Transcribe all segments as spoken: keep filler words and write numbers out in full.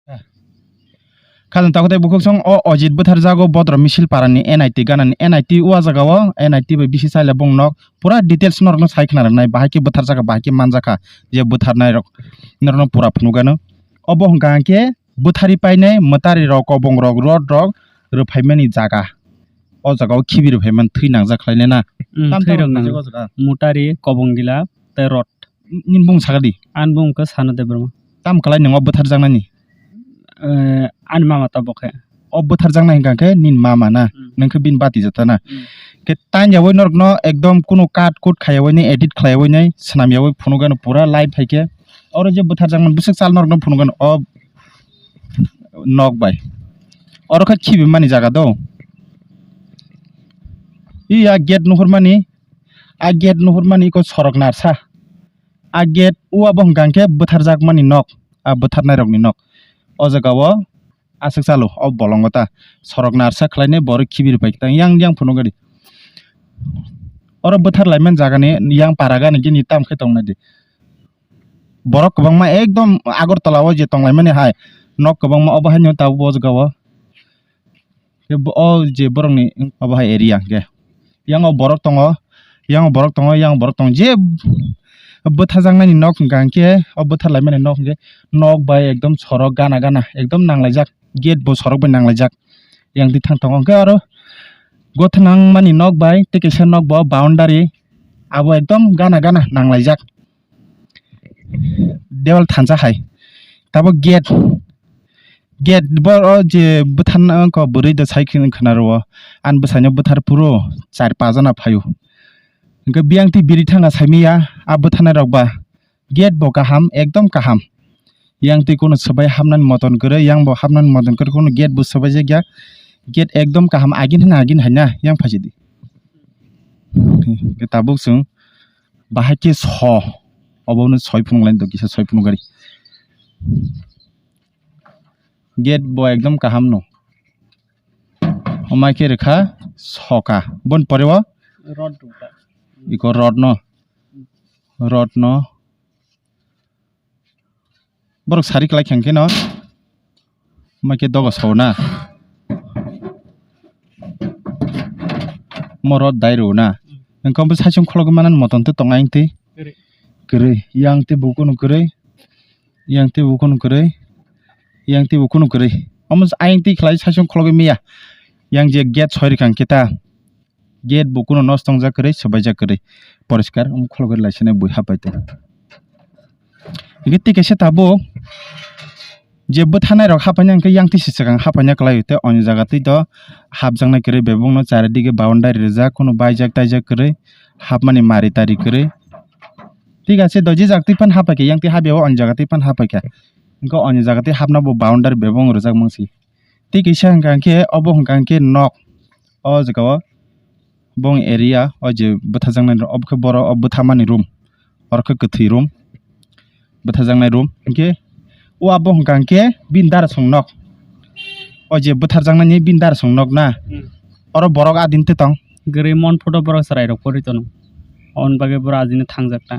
Khajang takhuk tei bukhuk song o Ojit bwtharjago Bodro Misil Parani N I T ganani N I T o jaga o N I T bai bisi chaila bung nok pura details norokno sai khna rwnai bahai khe bwtharjaka bahai khe manjakha je bwtharnai rok norokno pura phunukgano. Obo hwnkha hwnkhe bwthari painai mwtari rok kobong rok rod rok rwphaimani jaga. O jaga o khibi rwphaimani thwi nangjak khlainai na. Hmm, tam thwi tam rok nang. O jaga. Mwtari kobong gila tei rod. Nini bung sakadi. Ani bung khe Sanu Debbarma. Tam kwlai nwngo bwtharjaknani? Eh, ani mama tabuk khe. O bwtharjaknai hwnkha khe nini mama na? Hmm. Nwng khe bini bati jata na? Hmm. Khe tanya oi norokno ekdom kunu cut kut khaya oi nai, edit khaya oi nai, swnam ya oi phunukgano pura live hai khe. Oro je bwtharjakmani bwswk chal norokno phunukgano o nok bai. Oro khe khibi mani jaga do. Iya gate nuhurmani, a gate nuhurmani iko sorok narsa. A gate o abo hwnkha hwnkhe bwtharjakmani nok, a bwtharnairokni nok. O jaga o aswk chalo, o bolongo ta sorok narsa khlainai borok khibi rwphai tang yang yang phunukgadi. Oro bwthar laimani jagani yang para gani gini tam khe tongnai di. Borok kwbangma ekdom Agartala o je tonglaimani hai nok kwbangma obo haino tabuk bo jaga o. Khe bo-, o je borokni obo hai area hwnkhe. Yang o borok tongo, yang o borok tongo, yang o borok tongo. Je bwtharjaknani nok hwnkha hwnkhe, o bwthar laimani nok hwnkhe, nok bai ekdom sorok gana gana, ekdom nanglaijak. Gate bo sorok bai nanglaijak. Yang twi thang tongo. Hwnkhe aro gotha nangmani nok bai tei kaisa nok bo boundary, abo ekdom gana gana nanglaijak. Dewal thansa hai. Tabuk gate. Gate bo o je bwtharna wngkha bwrwi da sai khwna rwo. Ani bwsaino bwthar phuru char paanch jona phaio. Hwnkhe biyang twi biri thangna saimanya a bwtharnai rok ba. Gate bo kaham, ekdom kaham. Yang twi kunu swbai hapnani moton kwrwi, yang bo hapnani moton kwrwi, kunu gate bo swbaijak ya. Gate ekdom kaham, agin hwna agin hai na, yang phaisidi. Hwnkhe tabuk chwng bahai khe so, obo hwnwi soi phunuk laini do kisa soi phunuk gari. Gate bo ekdom kaham no. Omai khe rwkha soka. Boni pore o? Rod rwkha. Iko rod no. Rod no. Borok sari kwlai khe hwnkhe no. Omai khe doga sao na. Mo rod dai rw na. Hwnkhe omo saichung khulogwi manani motom twi tongo ayang twi. Kwrwi. Kwrwi. Yang twi bo kunu kwrwi. Yang tei bo kunu kwrwi, yang tei bo kunu kwrwi. Omo ayang twi khlai saichung khulogwi manya. Yang je gate soi rwkha hwnkhe ta. Gate bo kunu nosto wngjak kwrwi, swbaijak kwrwi. Poriskar omo khulogwi laisani bui hapai tong. Hwnkhe tei kaisa tabuk je bwtharnai rok hapaina hwnkhe yang twi se swkang hapaina kwlai tei oni jaga twi to hapjaknai kwrwi bebakno charidige boundary rijak, kunu baijak taijak kwrwi, hapmani mari tari kwrwi. Thik ase, dojijak twi phano hapai kha, yang twi habya o ani jaga twi phano hapai kha. Hwnkhe ani jaga twi hapna bo boundary bebak wngjak mangsi. Tei kisa hwnkha hwnkhe obo hwnkha hwnkhe nok. O jaga o bong area o je bwthajaknai rok, obo khe borok o bwthamani room. Oro khe kwthwi room. Bwthajaknai room. Hwnkhe o abo hwnkha hwnkhe bini darasong nok. O je bwtharjaknani bini darasong nok na. Hmm. Oro borok adin twi tong. Gari mon photo borok chwrai rok pori tono. On bagwi borok adino thangjak ta.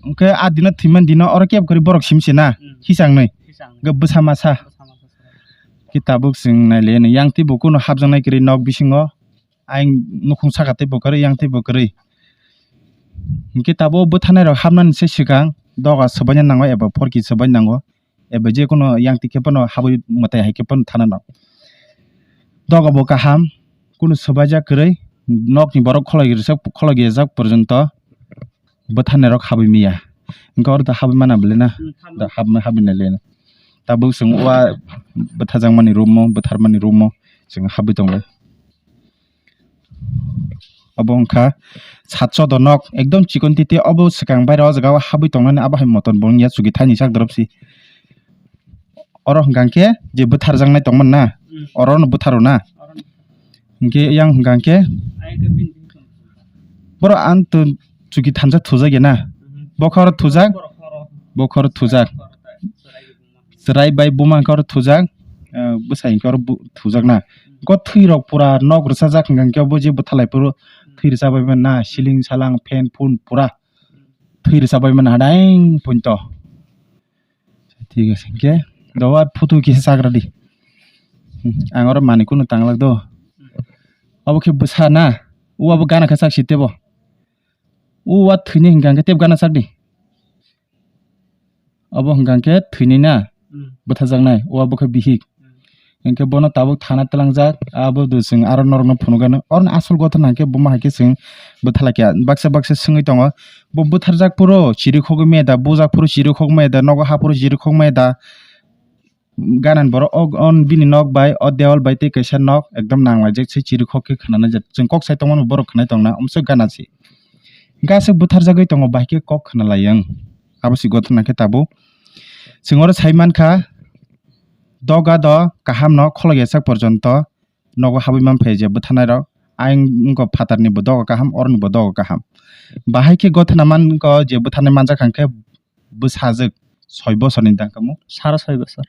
Hwnkhe adino thwimani dino oro kebo kwrwi borok simi se na. Hmm. Hisang nwi. Hisang. Hwnkhe bwsa masa. Bwsa masa chwrai. Khe tabuk chwng nai le yang tei bo kunu hapjaknai kwrwi nok bisingo. Ayang nukhung saka tei bo kwrwi, yang tei bo kwrwi. Hwnkhe tabuk bwtharnai rok hapnani se swkang doga swbaina nango eba phorki swbai nango. Eba je kunu yang twi khe phano habwi mwtai hai khe phano thana no. Doga bo kaham, kunu swbaijak kwrwi, nokni borok kholoi rijak, kholoi gejak porjonto bwtharnai rok habwi manya. Hwnkhe oro da habwi mana bwlai na? Hmm, habwi. Da habwi, habwi nai le na. Tabuk chwng o a bwthajakmani room o, bwtharmani room o chwng habwi tongo. Obo wngkha sat chodonok ekdom chikon titi, obo swkang baira o jaga o habwi tongnani, abo hai motom bo wngya, chuki thani sak dorop si. Oro hwnkha khe je bwtharjaknai tongmani na, hmm, oro no bwtharo na. Oro no. Hwnkhe yang hwnkha khe ayang khe bini borok ang to chuki thansa thujak ya na, hmm, bokhoro thujak, bokhoro thujak. Chwrai bai buma hwnkhe oro thujak, eh, bwsai hwnkhe oro bu-, thujak na. Hwnkhe o thwi rok pura nok rwchajak hwnkhe bo je bwthalai phuru thwi rwchabai mano na, ceiling salang fan phun pura thwi rwchabai mano hadaing punto. Thik ase hwnkhe Dowa photo kisa chagra di. Hmm, ang oro manwi kunu tanglak do. Obo khe bwsa na. O abo gana khe chak si tebo. O wa thwini hwnkha hwnkhe tebo gana chak di. Obo hwnkha hwnkhe thwini na. Hmm. Bwtharjaknai. O abo khe bihik. Hmm. Hwnkhe bono tabuk thana twlangjak. Abo do chwng aro norokno phunukgano. Oroni asol gothana hwnkhe buma hai khe chwng bwtharlai kha. Baksa baksa swngwi tongo. Bo bwtharjak phuru chirikhogwi maya da, bujak phuru chirikhogwi maya da, nogo ha phuru chirikhogwi maya da. Ganani borok o, o bini nok bai, o dewal bai tei kaisa nok ekdom nanglaijak se chirikhok khe khwnanai jak. Chwng kok sai tongmani borok khwnai tongna, omsok gana se. Hwnkhe aswk bwtharjagwi tongo, bahai khe kok khwnalai ang. Abo se gothana khe tabuk. Chwng oro sai mankha, doga do kaham no kholok yachak porjonto nogo habwi man phai je bwtharnai rok. Ayang wngkha phatarni bo doga kaham, oroni bo doga kaham. Bahai khe gothana mankha je bwtharnai manjak hwnkhe bwsajwk soi bosorni tangkamo? Sara soi bosor.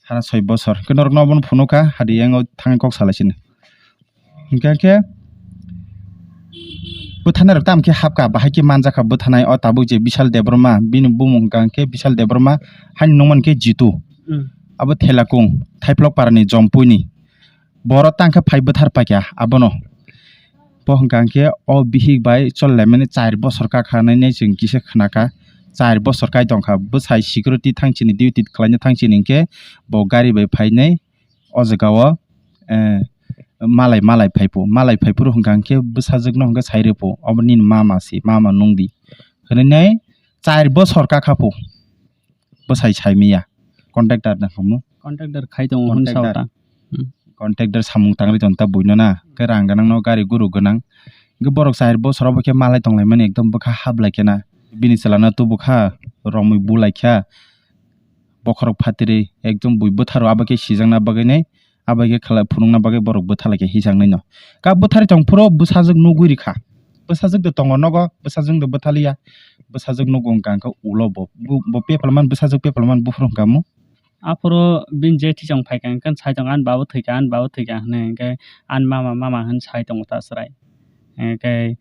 Sara soi bosor. Khe norokno obono phunukha, hadi yang o thangwi kok salai sini. Hwnkhe khe bwtharnai rok tamo khe hapkha, bahai khe manjakha bwtharnai o tabuk je Bishal Debbarma, bini bumung hwnkha khe Bishal Debbarma, haini nungmani khe Jitu. Hmm. Abo Thelakung, Thaiplok parani Jompuini. Borok tang khe phai bwthar paikha abono. Bo hwnkha hwnkhe o bihik bai chol laimani char bosor kakha hinwi chwng kisa khna kha. Char bosor kai tong kha. Bwsai security thang chini duty khlaina thang chini hwnkhe bo gari bai phainai o jaga o, eh, malai, malai phai phu. Malai phai phuru hwnkha hwnkhe bwsajwk no hwnkhe sai rw phu. Obo nini mama se, mama nung di hinwi nai char bosor kakha phu. Bwsai sai maya. Contractor na khamu. Contractor khai tongo hwn sao ta. Hmm. Contractor samung tangri ton ta buino na. Khe rang gwnang no gari guru gwnang. Hwnkhe borok char bosor obo khe malai tong lai mani ekdom bwkha hap lai khe na. Bini chwla no tubu kha romwi bu lai kha. Bokhorok phatri ekdom bui bwtharo abo khe sijak na bagwi nai. Abo khe khlai phunukna bagwi borok bwtha lai khe hisaknai no. Ka bwthari tong phuru bwsajwk nugwi rikha. Bwsajwk de tongo nogo, bwsajwk de bwtha liya. Bwsajwk nugo hwnkha hwnkhe ulo bo. Bu-, bo pepalman, bwsajwk pepalman buphuru hwnkha mu. Aphuru bini je thisong phaikha hwnkhe sai tongo, "Ani babo thwikha, ani babo thwikha," hwnwi hwnkhe ani mama, mama hwn sai tongo ta chwrai. Hwnkhe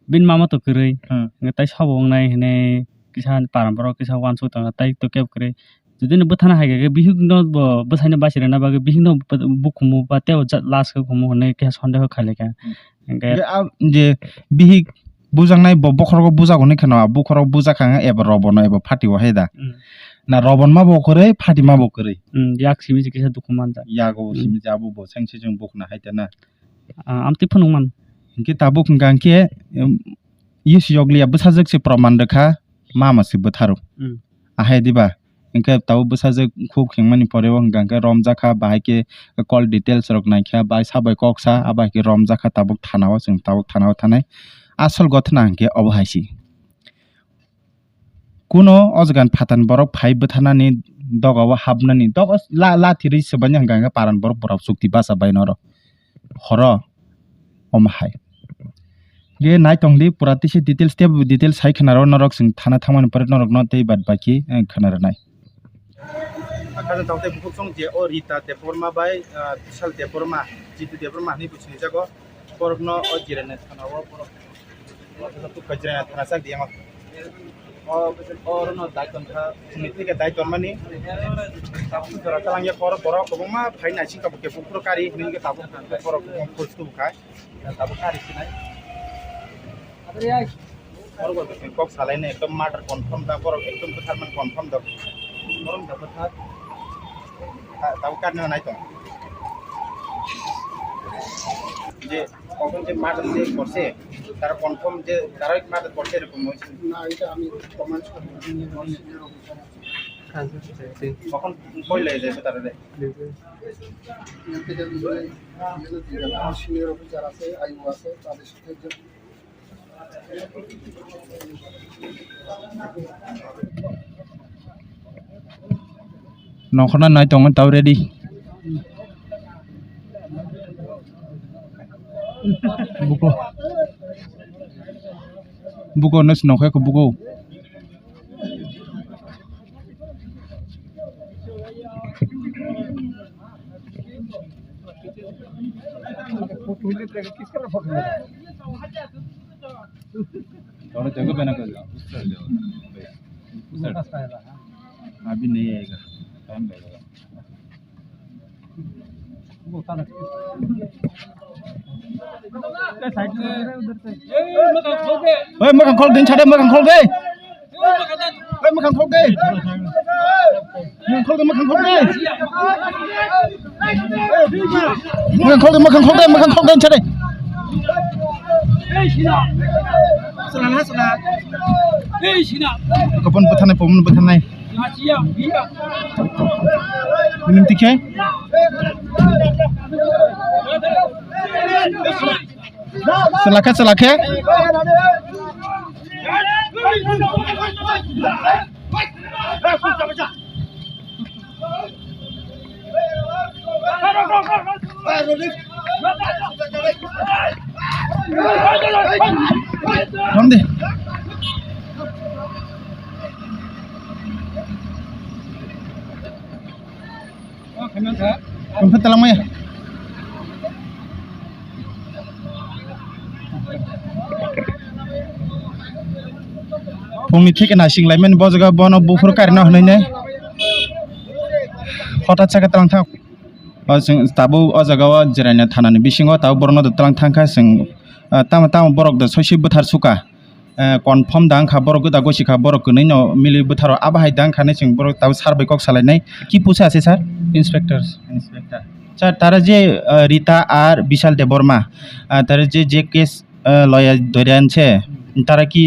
bini mama to kwrwi, hmm, hwnkhe tai sobo wngnai hwnwi kisa paran borok kisa uansuk tongo, tai to kebo kwrwi. Jodi no bwthana hai khe bihik no bo bwsai no bachirwna bagwi bihik no bukhumu ba tei last khe khumu hwnwi khe sondeho khailai kha. Hmm. Hwnkhe hwnkhe a je bihik bujaknai bo bokhorogo bujak hwnwi kheno, bokhorok bujak kha eba robono eba phatio hai da. Hmm. Na robon ma bo kwrwi, phati ma bo kwrwi. Hmm, yak simi se kisa dukhu manjak. Yago, hmm, simi je abo bo sengsi chwng bukhna hai te na. Ah, amtwi phunuk man. Hwnkhe tabuk hwnkha hwnkhe, em, yus yokliya bwsajwk se proman rwkha, mama se bwtharo. Hmm. Ahai diba? Hwnkhe tabuk bwsajwk khuk hwnkmani pore o hwnkha hwnkhe romjakha, bahai khe call details rok naikha, bai sa bai kok sa, abo hai khe romjakha tabuk thana o, chwng tabuk thana o thanai. Asol gothana hwnkhe obo hai se. Kuno o jaga ni phatani borok phai bwtharnani doga o hapnani doga la-, lathi rwi swbaini hwnkha hwnkhe paran borok borok chukti bacha bai noro horo omo hai. Ge nai tong di pura tisi details tei details hai khwnaro norok chwng thana thangmani pore norokno tei bad baki, eh, khwnarwnai. Akhajang tong tei bukhuk song je o Rita Debbarma bai, ah, Bishal Debbarma, Jitu Debbarma hinwi bo sinijago. Borokno o Jirania thana o borok. Tok bai Jirania thana sak di yango. O, o, oro no dai ton kha, chini thike dai ton mani. Tabuk jora kalang ya borok, borok kwbangma phai naising tabuk khe buphuru kari hinwi khe tabuk borok kwbangma post tu khai. Tabuk kari sinai. Borok bai kok salai nai ekdom murder confirm da, borok ekdom bwthar man confirm da. Borok da bwthar. Ta-, tabuk kari nai tong. Je Confirm je murder je korse, tara confirm je tara murder korse erokom hoyse. না, এটা আমি প্রমাণ করতে পারিনি, আমার senior officer আছে। এখন কই লয়ে যাবে তারা রে? এর থেকে দুজনে, দুজনে দুজন, আমার সিনিয়র অফিসার আছে, আইও আছে, তাদের সাথে যে Nokho na nai tongo tau ready. Buko. Buko no se nokhe ko buko. Thora jaga bana kar. Abhi nahi aayega. Time lagega. Oi, mwkhang khol din chade, mwkhang khol de. Oi, mwkhang khol de. Mwkhang khol de, mwkhang khol de. Mwkhang khol de, mwkhang khol de, mwkhang khol de chade. Sala na sala. Kopon bwthanai, kopon bwthanai. Minum tikhe. Selakhe, selakhe. Ronde. Kumpet talang maya. Phungni theke naising laimani bo jaga bono buphuru karino hwnwi nai. Hothat saka talang thang. O chwng tabuk o jaga o Jirania thanani bisingo tabuk borokno tlang thang kha chwng, ah, tamo tamo borok da soisi bwthar suka. Eh, confirm da wngkha borok gwda gosi kha, borok kwnwi no milwi bwtharo abo hai da wngkha hinwi chwng borok tabuk sir bai kok salainai. Ki post se ase sir? Inspector. Inspector. Sir, tara je, eh, Rita ar Bishal Debbarma, ah, tara je, je case, eh, loya dhori anse, tara ki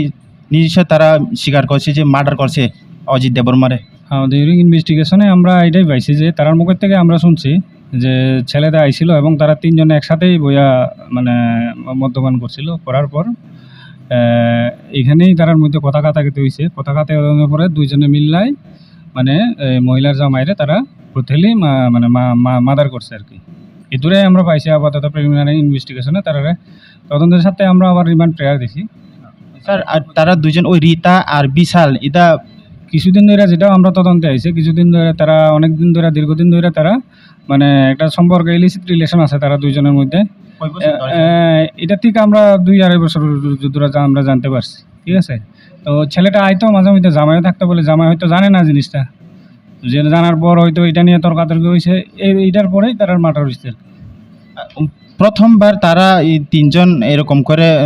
nijisa tara sikar korse je murder korse Ajit Debbarma re? হ্যাঁ, during investigation-এ আমরা এটাই পাইছি যে তারার মুখের থেকে আমরা শুনছি যে ছেলেটা আইছিল এবং তারা তিনজনে একসাথেই বইয়া মানে মদ্যপান করছিল। করার পর, আহ, এখানেই তারার মধ্যে কথা কাটাকাটি হইছে। কথা কাটাকাটির পরে দুইজনে মিল্লাই মানে এই মহিলার জামাইরে তারা ব্রুটালি মা-, মানে মা-, মা-, মার্ডার করছে আর কি। এদুরে আমরা পাইছি আপাতত প্রিলিমিনারি ইনভেস্টিগেশনে তারারে তদন্তের সাথে আমরা আবার রিমান্ড প্রেয়ার দিছি। স্যার, আর তারা দুইজন, ওই রিতা আর বিশাল, এটা কিছুদিন ধরে, যেটা আমরা তদন্তে আইছে, কিছুদিন ধরে তারা, অনেক দিন ধরে, দীর্ঘদিন ধরে তারা, মানে, একটা সম্পর্কে, ইলিসিট রিলেশন আছে তারা দুইজনের মধ্যে। কয় বছর এ, ধরে? এ, এটা ঠিক আমরা দুই আড়াই বছর ধরে আমরা জানতে পারছি, ঠিক আছে? তো ছেলেটা আইতো মাঝে মধ্যে, জামাইও থাকতো বলে, জামাই হয়তো জানে না জিনিসটা, যে জানার পর হয়তো এটা নিয়ে তর্কাতর্কি হয়েছে। এই, এইটার পরেই তার মার্ডার হয়েছে। উম, প্রথমবার তারা এই তিনজন এরকম করে, আহ,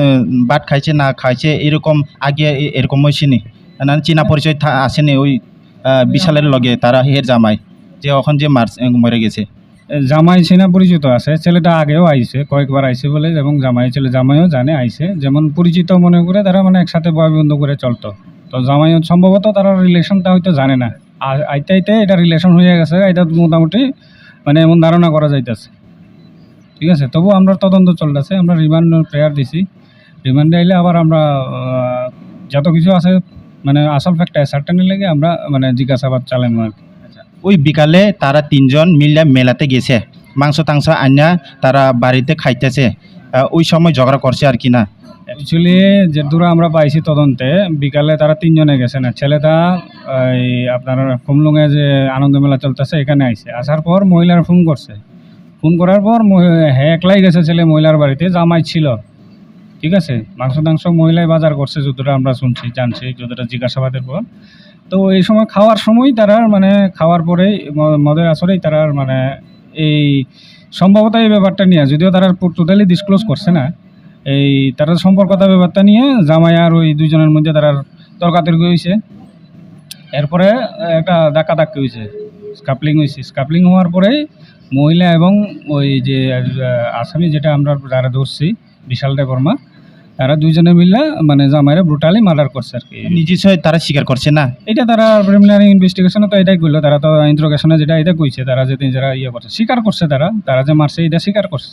ভাত খাইছে না খাইছে, এরকম আগে এ-, এরকম হয়েছে নি? না, চিনা পরিচয় থা-, আসেনি ওই, আহ, বিশালের লগে তারা হের জামাই, যে এখন যে মার-, মরে গেছে? এ, জামাই চেনা পরিচিত আছে, ছেলেটা আগেও আইছে, কয়েকবার আইছে বলে, এবং জামাই, ছেলে জামাইও জানে আইছে, যেমন পরিচিত মনে করে তারা, মানে, একসাথে বয় বন্ধু করে চলতো। তো জামাই সম্ভবত তারা রিলেশনটা হয়তো জানে না, আ-, আইতে আইতে এটা রিলেশন হয়ে গেছে, এটা মোটামুটি, মানে, এমন ধারণা করা যাইতেছে। ঠিক আছে, তবু আমরা তদন্ত চলতেছে, আমরা রিমান্ড প্রেয়ার দিছি। রিমান্ডে আইলে আবার আমরা, আহ, যত কিছু আছে, মানে, আসল ফ্যাক্টটা সার্টেনলি লেগে আমরা, মানে, জিজ্ঞাসাবাদ চালাইমু আর কি। আচ্ছা, ওই বিকালে তারা তিনজন মিলে মেলাতে গেছে, মাংস টাংস আইনা তারা বাড়িতে খাইতেছে, আহ, ওই সময় ঝগড়া করছে আর কি না? অ্যাকচুয়ালি, যেদূর আমরা পাইছি তদন্তে, বিকালে তারা তিনজনে গেছে না। ছেলেটা এই আপনার খুমলুঙে যে আনন্দ মেলা চলতেছে, এখানে আইছে। আসার পর মহিলার ফোন করছে। ফোন করার পর মহি-, হ্যাঁ, একলাই গেছে ছেলে মহিলার বাড়িতে, জামাই ছিল। ঠিক আছে? মাংস টাংস মহিলাই বাজার করছে, যতটা আমরা শুনছি, জানছি, যতটা জিজ্ঞাসাবাদের পর। তো এই সময় খাওয়ার সময়ই তারা, মানে, খাওয়ার পরেই ম-, মদের আসরেই তারা, মানে, এই সম্ভবত এই ব্যাপারটা নিয়ে, যদিও তারা পু-, টোটালি ডিসক্লোজ করছে না, এই তারা সম্পর্কতা ব্যাপারটা নিয়ে জামাই আর ওই দুইজনের মধ্যে তারা তর্কাতর্কি হইছে। এরপরে একটা ধাক্কাধাক্কি হইছে, স্কাপলিং হইছে। স্কাপলিং হওয়ার পরেই মহিলা এবং ওই যে, আহ, আসামি, যেটা আমরা যারা ধরছি, বিশাল দেববর্মা, তারা দুইজনে মিলে, মানে, জামাইরে ব্রুটালি মার্ডার করছে আর কি। নিজস্ব তারা স্বীকার করছে না? এটা তারা প্রিলিমিনারি ইনভেস্টিগেশনে তো এটাই কইলো, তারা তো ইন্টারোগেশনে যেটা এটা কইছে, তারা যে নিজেরা ইয়ে করছে, স্বীকার করছে তারা, তারা যে মারছে এটা স্বীকার করছে।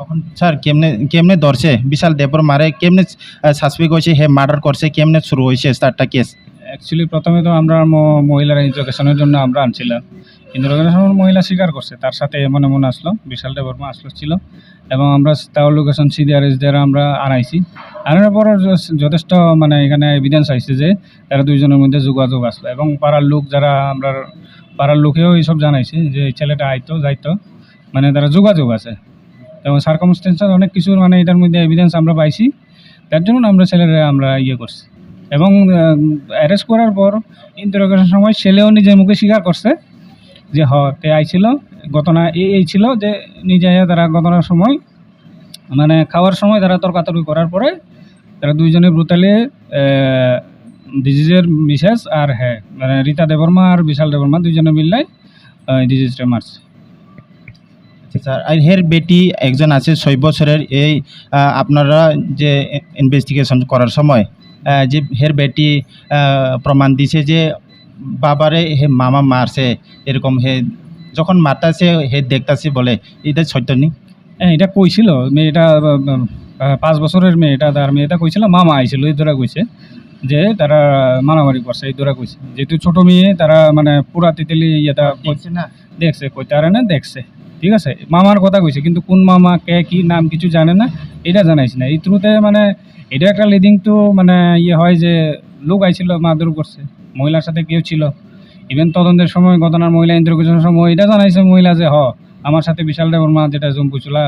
এখন স্যার, কেমনে, কেমনে ধরছে বিশাল দেববর্মারে? কেমনে, আহ, সাসপেক্ট হয়েছে, হে মার্ডার করছে? কেমনে শুরু হয়েছে স্যারটা কেস? অ্যাকচুয়ালি প্রথমে তো আমরা ম-, মহিলারা ইন্টারোগেশনের জন্য আমরা আনছিলাম। ইন্টারোগেশন মহিলা স্বীকার করছে, তার সাথে এমন এমন আসলো, বিশাল দেববর্মা আসলো ছিল, এবং আমরা তার লোকেশন সিডিআরএস দ্বারা আমরা আনাইছি। আনার পর যথেষ্ট, মানে, এখানে এভিডেন্স আইছে যে তারা দুইজনের মধ্যে যোগাযোগ আসলো, এবং পাড়ার লোক, যারা আমরা পাড়ার লোকেও এইসব জানাইছে যে এই ছেলেটা আইতো যাইতো, মানে, তারা যোগাযোগ আছে, এবং সার্কামস্টেন্সেস অনেক কিছু, মানে, এটার মধ্যে এভিডেন্স আমরা পাইছি। তার জন্য আমরা ছেলেরে আমরা ইয়ে করছি। এবং, আহ, অ্যারেস্ট করার পর ইন্টারোগেশন সময় ছেলেও নিজের মুখে স্বীকার করছে যে, হ, তে আইছিল, ঘটনা এই এই ছিল যে নিজে আইয়া তারা ঘটনার সময়, মানে, খাওয়ার সময় তারা তর্কাতর্কি করার পরে তারা দুইজনে ব্রুটালি ডিজিজের মিসেস আর হ্যাঁ, মানে, রীতা দেববর্মা আর বিশাল দেববর্মা দুইজনে মিললাই ডিজিজটা মারছে। আচ্ছা স্যার, আর হের বেটি একজন আছে ছয় বছরের, এই আহ, আপনারা যে ইনভেস্টিগেশন করার সময় আহ, যে হের বেটি আহ, প্রমাণ দিছে যে বাবারে হে মামা মারছে, এরকম হে যখন মারতাছে হে দেখতাছে বলে, এটা সত্য নি? হ্যাঁ, এটা কইছিল মেয়েটা, আহ, আহ, পাঁচ বছরের মেয়েটা, তার মেয়েটা কইছিল, মামা আইছিল, এই ধরে কইছে যে তারা মারামারি করছে, এই ধরে কইছে। যেহেতু ছোট মেয়ে, তারা মানে পুরা তিতালি ইয়েটা দেখছে না? দেখছে, কইতে পারে না, দেখছে, ঠিক আছে? মামার কথা কইছে, কিন্তু কোন মামা, কে, কি নাম, কিছু জানে না, এটা জানাইছে না। এই থ্রুতে মানে এটা একটা লিডিং টু মানে ইয়ে হয় যে লোক আইছিল, মারধর করছে, মহিলার সাথে কেউ ছিল। ইভেন তদন্তের সময়, ঘটনার মহিলা ইন্টারোগেশনের সময় এটা জানাইছে মহিলা যে, "হ, আমার সাথে বিশাল দেববর্মা, যেটা জম্পুচুলা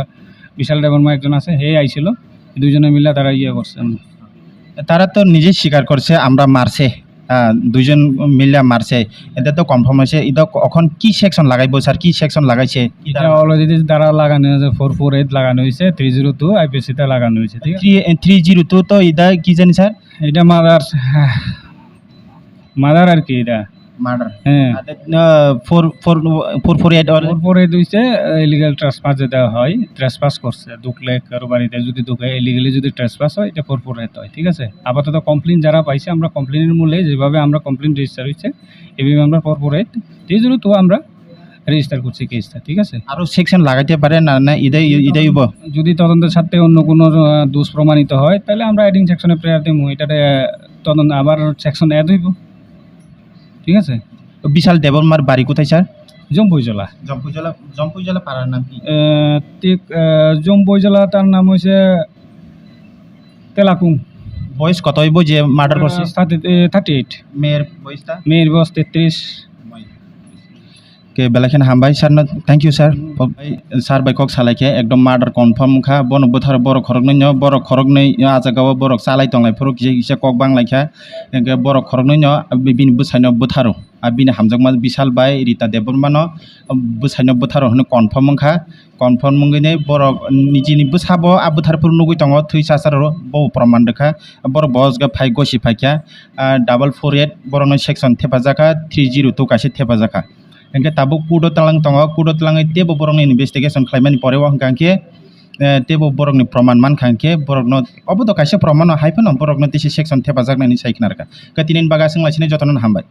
বিশাল দেববর্মা একজন আছে, হে আইছিল, দুইজনে মিলে তারা ইয়ে করছে।" তারা তো নিজে স্বীকার করছে আমরা মারছে, আহ, দুইজন মিলে মারছে, এটা তো কনফার্ম হয়েছে। এটা এখন কি সেকশন লাগাইবো স্যার, কি সেকশন লাগাইছে? এটা অলরেডি তারা লাগানো হয়েছে, ফোর ফোর এইট লাগানো হয়েছে, থ্রি জিরো টু আইপিএসসি তে লাগানো হয়েছে, ঠিক আছে? থ্রি থ্রি জিরো টু তো এটা কি জানি স্যার? এটা মাদার, মাদার আর কি এটা। মার্ডার। হ্যাঁ। Four four four four eight. Four four eight হইছে ইলিগাল ট্রেসপাস, যেটা হয়, ট্রেসপাস করছে, ঢুকলে কারো বাড়িতে যদি ঢুকে, ইলিগালি যদি ট্রেসপাস হয়, এটা ফোর ফোর এইট হয়, ঠিক আছে? আপাতত কমপ্লেন যারা পাইছে, আমরা কমপ্লেনের মূলে যেভাবে আমরা কমপ্লেন রেজিস্টার হয়েছে, এইভাবে আমরা four four eight three zero two আমরা রেজিস্টার করছি কেসটা, ঠিক আছে? আরো সেকশন লাগাইতে পারে না, না এটাই এটাই হইব? যদি তদন্তের সাথে অন্য কোনো আহ, দোষ প্রমাণিত হয়, তাহলে আমরা অ্যাডিং সেকশনে প্রেয়ার দেবো, এটাতে আহ, তদন্ত আবার সেকশন অ্যাড হইব, ঠিক আছে? তো বিশাল দেববর্মার বাড়ি কোথায় স্যার? জম্পুইজলা। জম্পুইজলা, জম্পুইজলা পাড়ার নাম কি? আহ, ঠিক আহ, জম্পুইজলা, তার নাম হয়েছে তেলাকুং। বয়স কত হইব যে মার্ডার করছে? Thirty thirty eight. মেয়ের বয়সটা? মেয়ের বয়স তেত্রিশ। Ke belai kheno hambai sir no, thank you sir. Sir bai kok salai khe ekdom murder confirm wngkha, bono bwtharo borok khoroknwi no, borok khoroknwi ah jaga o borok chalai tonglai phuru kisa kisa kok banglaikha, hwnkhe borok khoroknwi no bini bwsai no bwtharo, ah bini hamjakma Bishal bai Rita Debbarma no bwsai no bwtharo hwnwi confirm wngkha. Confirm wngwi borok nijini bwsabo ah bwthar phuru nugwi tongo, thwi chacharo bo proman rwkha. Borok bo phai gosi phaikha, ah double four eight borokno section thepajakha, three zero two kaisa thepajakha. Hingke tabuk kudo tlang tongo, kudo tlangwi teibo borokni investigation khlaimani pore o hingka hingke, eh, teibo borokni proman mankha hingke borokno, obo to kaisa proman no, hai phano borokno tisi section thepajaknani sai khna rwkha. Khe tini bagwi aswk laisini jotono hambai.